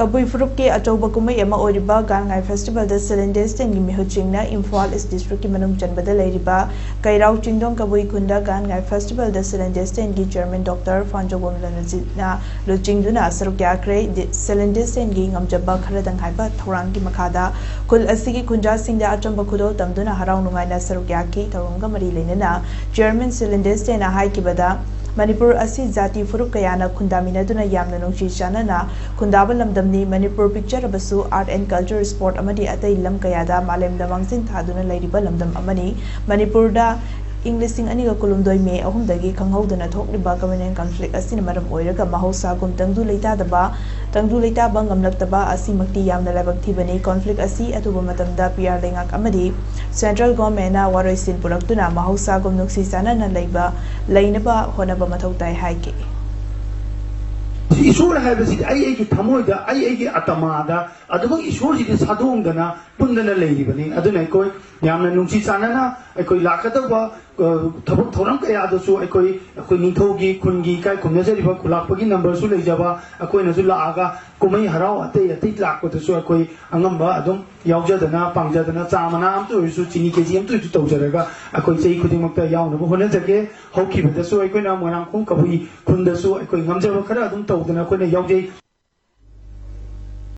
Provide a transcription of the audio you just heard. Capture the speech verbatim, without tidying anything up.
ꯀꯕꯨꯏ ꯐꯨꯔꯨꯞꯀꯤ ꯑꯆꯧꯕ ꯀꯨꯝꯍꯩ ꯑꯃ ꯑꯣꯏꯔꯤꯕ ꯒꯥꯟꯉꯥꯏ ꯐꯦꯁꯇꯤꯚꯦꯜꯗ ꯁꯤꯂꯤꯟꯗꯦꯁꯇꯦꯟꯒꯤ ꯃꯤꯍꯨꯠꯁꯤꯡꯅ ꯏꯝꯐꯥꯜ ꯏꯁ ꯗꯤꯁꯇ꯭ꯔꯤꯛꯀꯤ ꯃꯅꯨꯡ ꯆꯟꯕꯗ ꯂꯩꯔꯤꯕ ꯀꯩꯔꯥꯎ ꯆꯤꯡꯗꯣꯡ ꯀꯕꯨꯏ ꯈꯨꯟꯗ ꯒꯥꯟꯉꯥꯏ ꯐꯦꯁꯇꯤꯚꯦꯜꯗ ꯁꯤꯂꯤꯟꯗꯦꯁꯇꯦꯟꯒꯤ ꯆꯤꯌꯔꯃꯦꯟ ꯗꯣꯛꯇꯔ ꯐꯥꯟꯖꯧꯕꯝ ꯂꯅꯖꯤꯠꯅ ꯂꯨꯆꯤꯡꯗꯨꯅ ꯁꯔꯨꯛ ꯌꯥꯈ꯭ꯔꯦ꯫ ꯗꯤ- ꯁꯤꯂꯤꯟꯗꯦꯁꯇꯦꯟꯒꯤ ꯉꯝꯖꯕ ꯈꯔꯗꯪ ꯍꯥꯏꯕ ꯊꯧꯔꯥꯡꯒꯤ ꯃꯈꯥꯗ ꯈꯨꯜ ꯑꯁꯤꯒꯤ ꯈꯨꯟꯖꯥꯁꯤꯡꯗ ꯑꯆꯝꯕ ꯈꯨꯗꯣꯜ ꯇꯝꯗꯨꯅ ꯍꯔꯥꯎ ꯅꯨꯡꯉꯥꯏꯅ ꯁꯔꯨꯛ ꯌꯥꯈꯤ꯫ ꯊꯧꯔꯝꯒ ꯃꯔꯤ ꯂꯩꯅꯅ ꯆꯤꯌꯔꯃꯦꯟ ꯁꯤꯂꯤꯟꯗꯦꯁꯇꯦꯟꯅ ꯍꯥꯏꯈꯤꯕꯗ, ꯃꯅꯤꯄꯨꯔ ꯑꯁꯤ ꯖꯥꯇꯤ ꯐꯨꯔꯨꯞ ꯀꯌꯥꯅ ꯈꯨꯟꯗꯥꯃꯤꯟꯅꯗꯨꯅ ꯌꯥꯝꯅ ꯅꯨꯡꯁꯤ ꯆꯥꯟꯅꯅ ꯈꯨꯟꯗꯥꯕ ꯂꯝꯗꯝꯅꯤ꯫ Manipur ꯄꯤꯛꯆꯔꯕꯁꯨ art and culture, sport ꯑꯃꯗꯤ ꯑꯇꯩ ꯂꯝ ꯀꯌꯥꯗ ꯃꯥꯂꯦꯝꯗ ꯃꯥꯡꯖꯤꯟ ꯊꯥꯗꯨꯅ ꯂꯩꯔꯤꯕ ꯂꯝꯗꯝ ꯑꯃꯅꯤ꯫ ꯃꯅꯤꯄꯨꯔꯗ ꯏꯪ ꯂꯤꯁꯤꯡ ꯑꯅꯤꯒ ꯀꯨꯟꯍꯨꯝꯗꯣꯏ ꯃꯦ ꯑꯍꯨꯝꯗꯒꯤ ꯈꯪꯍꯧꯗꯅ ꯊꯣꯛꯂꯤꯕ communal conflict ꯑꯁꯤꯅ ꯃꯔꯝ ꯑꯣꯏꯔꯒ ꯃꯍꯧꯁꯥꯒꯨꯝ ꯇꯪꯗꯨ ꯂꯩꯇꯥꯗꯕ, ꯇꯪꯗꯨ ꯂꯩꯇꯥꯕ ꯉꯝꯂꯛꯇꯕ ꯑꯁꯤꯃꯛꯇꯤ ꯌꯥꯝꯅ ꯂꯥꯏꯕꯛ ꯊꯤꯕꯅꯤ꯫ Conflict ꯑꯁꯤ ꯑꯊꯨꯕ ꯃꯇꯝꯗ ꯄꯤ ꯑꯥꯔ ꯂꯩꯉꯥꯛ ꯑꯃꯗꯤ central governmentꯅ ꯋꯥꯔꯣꯏꯁꯤꯟ ꯄꯨꯔꯛꯇꯨꯅ ꯃꯍꯧꯁꯥꯒꯨꯝ ꯅꯨꯡꯁꯤ ꯆꯥꯟꯅꯅ ꯂꯩꯕ, ꯂꯩꯅꯕ ꯍꯣꯠꯅꯕ ꯃꯊꯧ ꯇꯥꯏ ꯍꯥꯏꯈꯤ꯫ ꯏꯁꯣꯔ ꯍꯥꯏꯕꯁꯤꯗꯤ ꯑꯩ ꯑꯩꯒꯤ ꯊꯃꯣꯏꯗ, ꯑꯩ ꯑꯩꯒꯤ ꯑꯇꯃꯥꯗ ꯑꯗꯨꯃꯛ ꯏꯁꯣꯔꯁꯤꯗꯤ ꯁꯥꯗꯣꯡꯗꯅ ꯄꯨꯟꯗꯅ ꯂꯩꯔꯤꯕꯅꯤ꯫ ꯑꯗꯨꯅ ꯑꯩꯈꯣꯏ ꯌꯥꯝꯅ ꯅꯨꯡꯁꯤ ꯆꯥꯟꯅꯅ ꯑꯩꯈꯣꯏ ꯂꯥꯛꯀꯗꯧꯕ, ꯑ, ꯊꯕꯛ ꯊꯧꯔꯝ ꯀꯌꯥꯗꯁꯨ ꯑꯩꯈꯣꯏ, ꯑꯩꯈꯣꯏ ꯅꯤꯡꯊꯧꯒꯤ ꯈꯨꯟꯒꯤ ꯏꯀꯥꯏ ꯈꯨꯝꯅꯖꯔꯤꯕ ꯈꯨꯂꯥꯛꯄꯒꯤ numberꯁꯨ ꯂꯩꯖꯕ, ꯑꯩꯈꯣꯏꯅꯁꯨ ꯂꯥꯛꯑꯒ ꯀꯨꯝꯍꯩ ꯍꯔꯥꯎ ꯑꯇꯩ ꯑꯇꯩ ꯂꯥꯛꯄꯗꯁꯨ ꯑꯩꯈꯣꯏ ꯑꯉꯝꯕ ꯑꯗꯨꯝ ꯌꯥꯎꯖꯗꯅ ꯄꯥꯡꯖꯗꯅ ꯆꯥ ꯃꯅꯥ ꯑꯃꯇ ꯑꯣꯏꯔꯁꯨ, ꯆꯤꯅꯤ ꯀꯦ ꯖꯤ ꯑꯃꯇ ꯑꯣꯏꯔꯁꯨ ꯇꯧꯖꯔꯒ ꯑꯩꯈꯣꯏ ꯆꯍꯤ ꯈꯨꯗꯤꯡꯃꯛꯇ ꯌꯥꯎꯅꯕ ꯍꯣꯠꯅꯖꯒꯦ꯫ ꯍꯧꯈꯤꯕꯗꯁꯨ ꯑꯩꯈꯣꯏꯅ ꯃꯣꯏꯔꯥꯡꯈꯣꯡ ꯀꯕꯨꯏ ꯈꯨꯟꯗꯁꯨ ꯑꯩꯈꯣꯏ ꯉꯝꯖꯕ ꯈꯔ ꯑꯗꯨꯝ ꯇꯧꯗꯅ ꯑꯩꯈꯣꯏꯅ ꯌꯥꯎꯖꯩ꯫